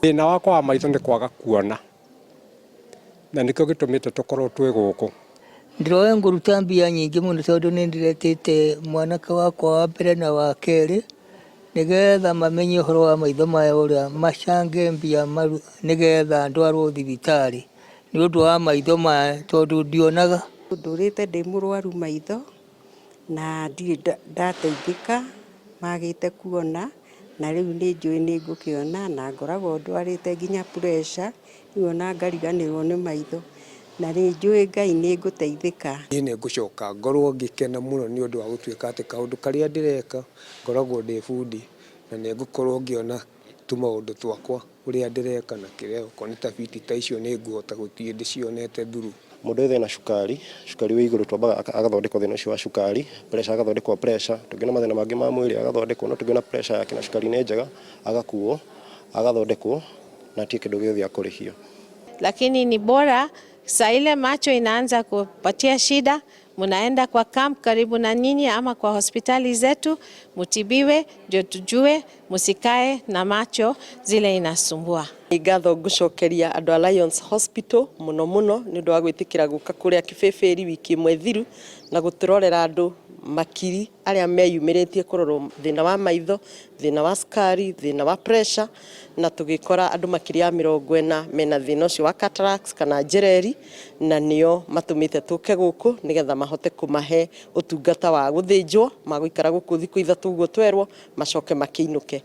Thĩna wakwa wa maitho nĩ kwaga kuona na nĩkĩo gĩtũmĩte tũkorwo twĩ gũkũ. Ndĩroe ngũruta mbia nyingĩ mũno tondũ nĩ ndĩretĩte mwanake wakwa wa mbere na wa kerĩ nĩgetha mamenye ũhoro wa maitho maya ũrĩa macange mbia nĩgetha ndwarwo thibitarĩ nĩ ũndũ wa maitho maya tondũ ndionaga. Ndũrĩte ndĩ mũrwaru maitho na ndirĩ ndateithĩka magĩte kuona na rĩu nĩ njũĩ nĩ ngũkĩona na ngoragwo ndwarĩte nginya pressure rĩu ona ngariganĩrwo nĩ maitho na nĩ njũĩ Ngai nĩ ngũteithĩka. Niĩ nĩ ngũcoka ngorwo ngĩkena mũno nĩ ũndũ wa gũtuĩka atĩ kaũndũ karĩa ndĩreka ngoragwo ndĩ bundi na nĩ ngũkorwo ngĩona tũmaũndũ twakwa ũrĩa ndĩreka na kĩrĩa okorwo nĩ ta biti ta icio nĩ ngũhota gũthiĩ ndĩcionete through. Mũndũ wothe ena cukari, cukari wĩ igũrũ twambaga agathondekwo thĩna ũcio wa cukari, pressure agathondekwo pressure, tũngĩona mathĩna mangĩ ma mwĩrĩ agathondekwo, no tũngĩona pressure yake na cukari nĩ njega agakuo agathondekwo na ti kĩndũ gĩothe akũrĩhio. Lakini ni bora saa ile macho inaanza kupatia shida, munaenda kwa camp karibu na nyinyi ama kwa hospitali zetu mutibiwe, ndio tujue, musikae na macho zile inasumbua. Nĩ ngatho ngũcokeria andũ a Lions Hospital mũno mũno nĩ ũndũ wa gwĩtĩkĩra gũka kũrĩa Kĩbĩbĩri wiki ĩmwe thiru na gũtũrorera andũ makiri arĩa meyumĩrĩtie kũrorwo thĩna wa maitho, thĩna wa cukari, thĩna wa pressure, na tũgĩkora andũ makĩria ya 40 mena thĩna ũcio wa cataracts kana njereri, na nĩo matũmĩte tũke gũkũ nĩgetha mahote kũmahe ũtungata wa gũthĩnjwo, magũikara gũkũ thikũ 3 ũguo twerwo macoke makĩinũke.